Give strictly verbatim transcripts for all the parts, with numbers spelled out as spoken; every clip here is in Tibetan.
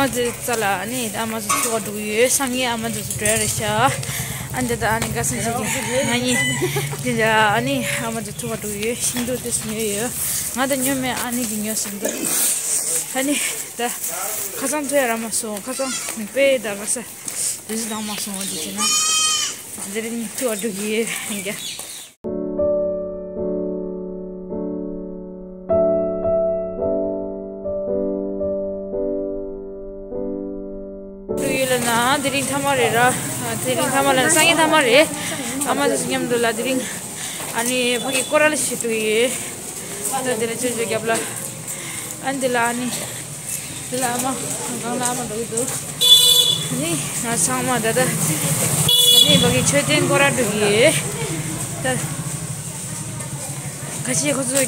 ཨ་ཙི་ཙ་ལ་ཨ་ནི་ཨ་མ་ཚོ་ཚུགས་ཀ་འགྲོ་གི་ཡོད། སང་ཉིན་ཨ་མ་ཚོ་ཚུགས་འགྲོ་ཡ་རེད་ཤག་ཨ་འདི་ད་ཨ་ནི་དགའ་སེམས་ཆེ་གི་ང་གཉིས་འདི་འདྲ་ཨ་ནི་ཨ་མ་ཚོ་ཚུགས་ཀ་འགྲོ་གི་ཡོད། ཤིང་ཏོག་དེ་ཚོ་ཉོས་ཡོད། ང་ད་ཉོ་མེད། ཨ་ནི་གི་ཉོས་ཟིན་འདུག་ཨ་ནི་ད་ཁ་སང་ཐོས་ཡ་རག་མ་སོང་། ཁ་སང་དཔེ་ད་ག་ས་དུས་ཚོད་འདང་མ་སོང་བ་འདི་བྱས་ན་དེ་རིང་ཚུགས་ཀ་འགྲོ་གི་ཡོད་ཡིན་ཀྱང་། ཡོད་ལ་ན་དེ་རིང་མཐའ་མ་རེད་ར། དེ་རིང་མཐའ་མ་ལ་ན་སང་ཉིན་མཐའ་མ་རེད། ཨ་མ་ཚོ་མཉམ་དུ་ལ་དེ་རིང་ཨ་ནི་ཕ་གི་སྐོར་ར་ལ་ཞིག་འགྲོ་ཡོད། ད་དེ་ལ་ཅོ་ཅོ་རྒྱབ་ལ་ཨ་འདི་ལ་ཨ་ནི་འདི་ལ་ཨ་མ་གང་ལ་ཨ་མ་འགྲོ་གི་འདུག་ཨ་ནི་ང་ཚང་མ་ད་ལྟ་ཨ་ནི་ཕ་གི་མཆོད་རྟེན་སྐོར་ར་འགྲོ་གི་ཡོད། ད་ཁ་ཤས་ཁོ་ཚོ་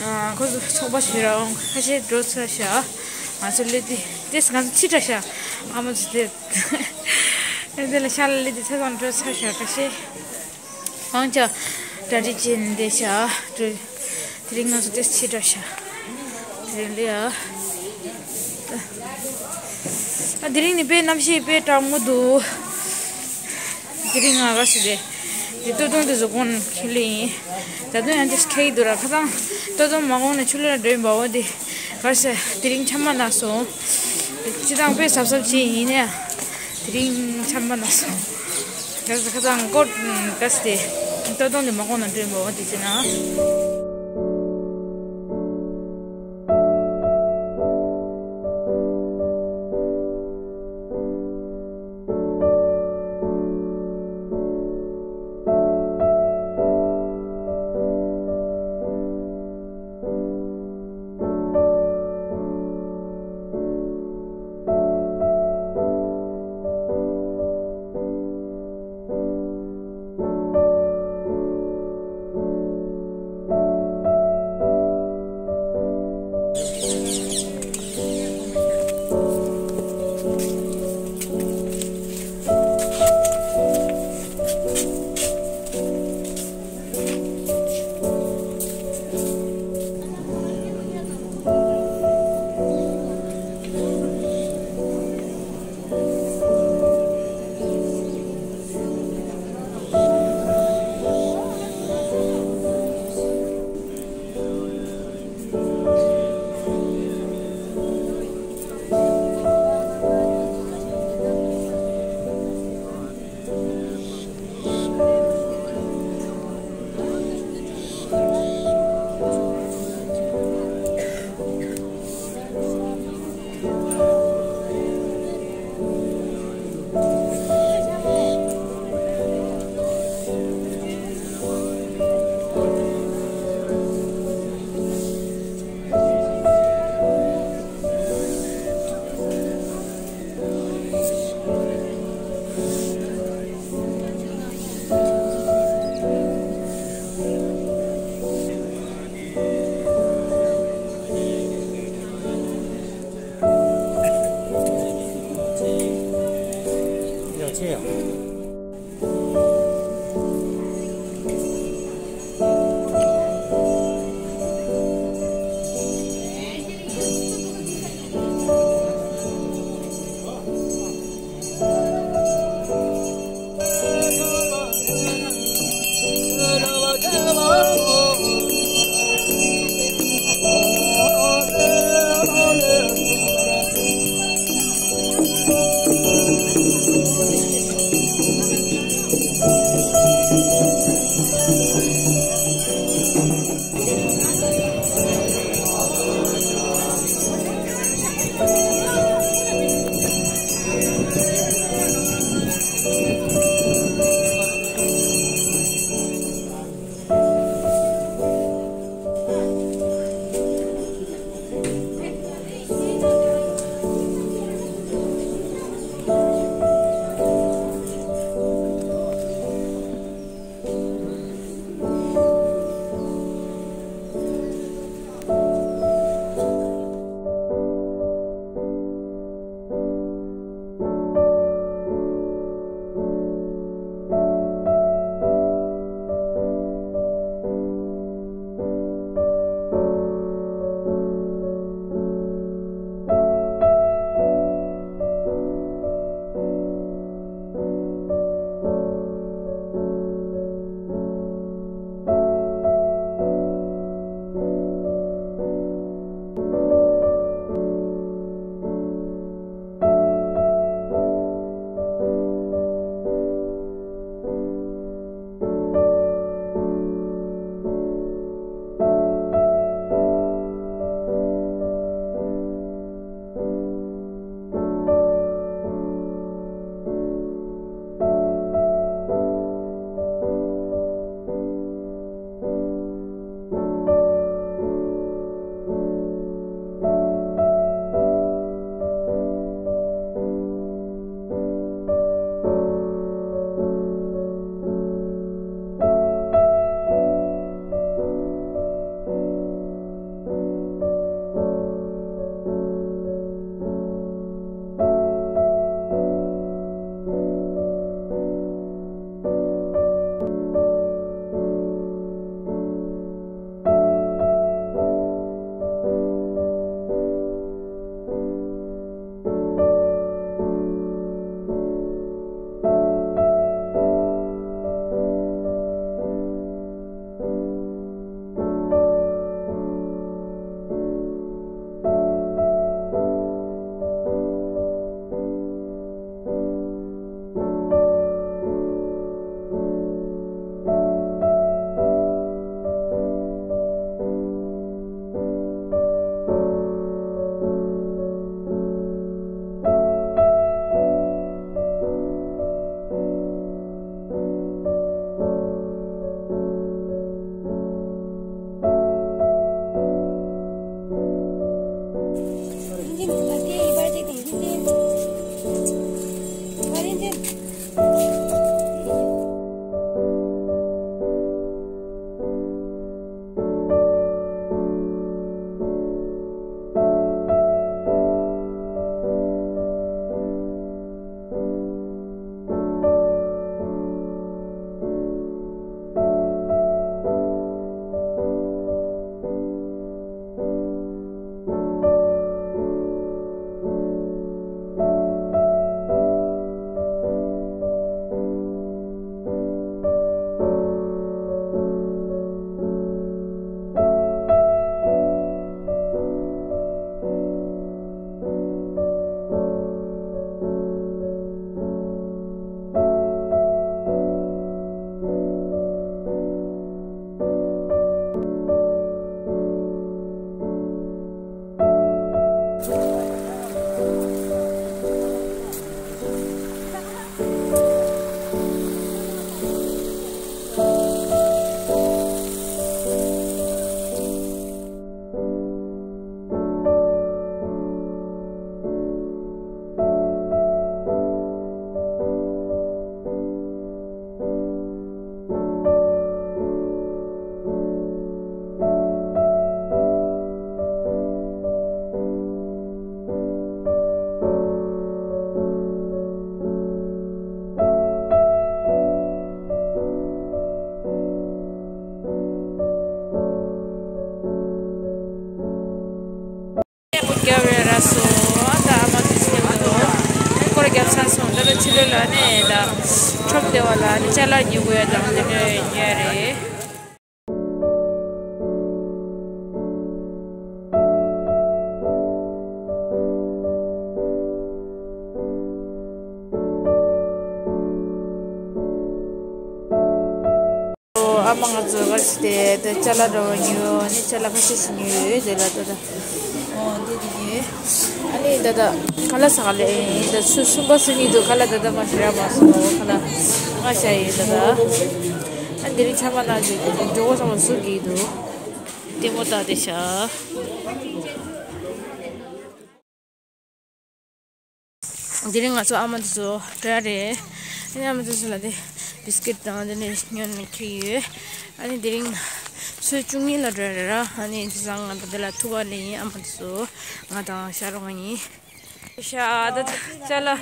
ཨ་ཁོ་ཚོ་ཚོགས་པ་ཞིག་ར་འོང་། ཁ་ཤས་འགྲོ་ཚར་ཤག་ང་ཚོ་སླེབས་དུས་དེས་ང་ཚོ་ཕྱི་དྲགས་ཤག་ཨ་མ་ཚོ་དེ་དེ་ལ་ཤར་ལ་སླེབས་དུས་ཚེ་གང་འགྲོ་ཚར་ཤག་ཁ་ཤས་མང་ཆེ་གྲ་སྒྲིག་བྱས་ནས་བསྡད་ཤག་དེ་རིང་ང་ཚོ་དེས་ཕྱི་དྲགས་ཤག་དེ་རིང་ལ་ཡ། ཨ་དེ་རིང་ནི་དཔེ་གནམ་གཤིས་དཔེ་གྲང་མོ་འདུག་དེ་རིང་ང་ག་ཟེར་རེད། དེ་སྟོད་ཐུང་དེ་བཟོ་གོང་ཁེ་ལེ་ཡིན། ད་དུང་ཡང་དེ་ཁེ་ཡི་འདུག་ར། ཁ་སང་སྟོད་ཐུང་མ་གོང་ནས་ཆུ་ལོག་འགྲོ་ཡིན་པ། འོ་དེ་ག་ཟེར་དེ་རིང་ཆམ་པ་ན་སོང་། སྤྱི་བཏང་དཔེ་གཟབ་གཟབ་བྱས་ཡིན་ནའི་དེ་རིང་ཆམ་པ་ན་སོང་། ག་ཟེར་ཁ་སང་ཀོ་ག་ཟེར་དེ་སྟོད་ཐུང་དེ་མ་གོང་ནས་འགྲོ་ཡིན་པ། འོ་དེ་བྱས་ན། ཕྱི་ལོགས་ལ་ནི་ད་ཁྲོམ་སྡེ་བ་ལ་ནི་ཅ་ལག་ཉོ་དགོས་ཡ་དང་དེ་འདྲ་ཡོད་རེད། ཨ་མ་ང་ཚོ་གར་སི་ཏེ་ད་ཅ་ལག་འདྲ་བོ་ཉོས་ནི་ཅ་ལག་ཁ་ཤས་ཤིག་ཉོས་ཡོད་དེ་ལ་ད་ད། ཨོ་འདི་འདི་ཉོས། ཨ་ནི་ད་ད་ཁ་ལག་ཟ་ག་ལེ་ད་སུ་གསུམ་པ་སུ་གཉིས་འདུག་ཁ་ལག་ད་ད་མ་ཞུ་ར་མ་སོང་ཁ་ལག་ལྔ་བཞག་ཡོད་ད་ད། ཨ་འདི་རིང་ཆ་མ་ན་འཇུ་འགྲོ་བོ་ཚང་མ་ཟུག་གི་འདུག་ལྟད་མོ་ལྟ་དེ་ཤ། དེ་རིང་ང་ཚོ་ཨ་མ་དེ་ཚོ་འགྲོ་ཡ་རེད། ཨ་ནི་ཨ་མ་དེ་ཚོ་ལ་དེ་བིས་ཀིཊ་དང་དེ་ནས་ཉོ་ནས་ཁྱེར་ཡོད། ཨ་ནི་དེ་རིང་ཚོུད་བཅུ་གཉིས་ལ་འགྲོ་ཡ་རེད་ར། ཨ་ནི་དེ་སང་ང་དང་དེ་ལ་ཐུག་ག་ལེ་ཡིན། ཨ་མ་དེ་ཚོ་ང་དང་ཤ་རོགས་ང་ཡིན། ཤ་ད་ཅ་ལག་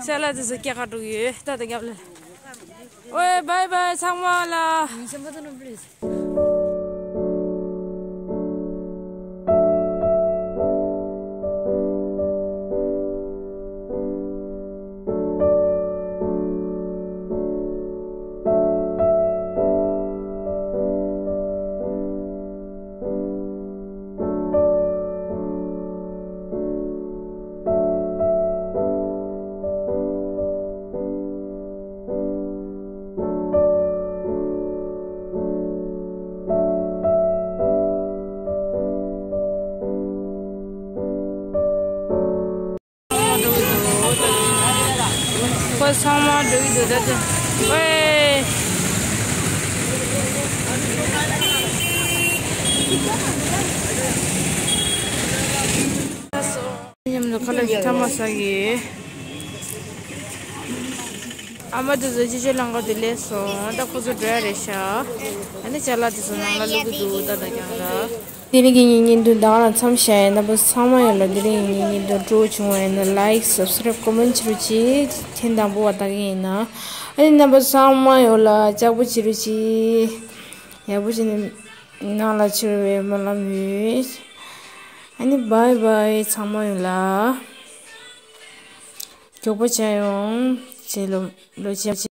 ཅ་ལག་དེ་ཚོ་སྐྱེལ་ག་འགྲོ་གི་ཡོད། ད་ད་རྒྱབ་ལ། ཨོའེ་བའི་བའི་ཚང་མ་ལ། ཁོ་ཚང་མ་འགྲོ་གི་འདུག་ད་དེ། ཝེ། མཉམ་དུ་ཁ་ལག་ཞིག་ཐ་མག་ཟ་གི། ཨ་མ་དེ་ཚོ་ཅི་ཅི་ལང་ག་དེ་ལས་སོང་། ད་ཁོ་ཚོ་འགྲོ་ཡ་རེད་ཤག་ཨ་ནི་ཅ་ལག་དེ་ཚོ་ནང་ལ་བླུག་གི་འདུག་ད་ད་རྒྱང་ལ། དེ་རིང་གི་ངའི་བརྙན་ཐུང་ད་ག་རང་མཚམས་བཞག་ཡིན། རྣམ་པ་ཚང་མ་ཡོད་ལ་དེ་རིང་གི་ངའི་བརྙན་ཐུང་སྤྲོ་བོ་བྱུང་བ་ཡིན་ན་ལའིཀ་སབ་སི་ཀ་རའིབ་ཀོ་མེན་ཊི་བྱེད་རོགས་གྱིས། ཐེངས་དང་པོ་བ་ལྟ་གི་ཡིན་ན། ཨ་ནི་རྣམ་པ་ཚང་མ་ཡོད་ལ་ལྕགས་པོ་བྱེད་རོགས་གྱིས། ཡག་པོ་བྱས་ནས་ནང་ལ་ཕྱིར་བའི་སྨོན་ལམ་ཡོད། ཨ་ནི་བའི་བའི་ཚང་མ་ཡོད་ལ། མགྱོགས་པོ་བྱས་ཡོང་། བྱས་ལོ་ལོ་བྱས།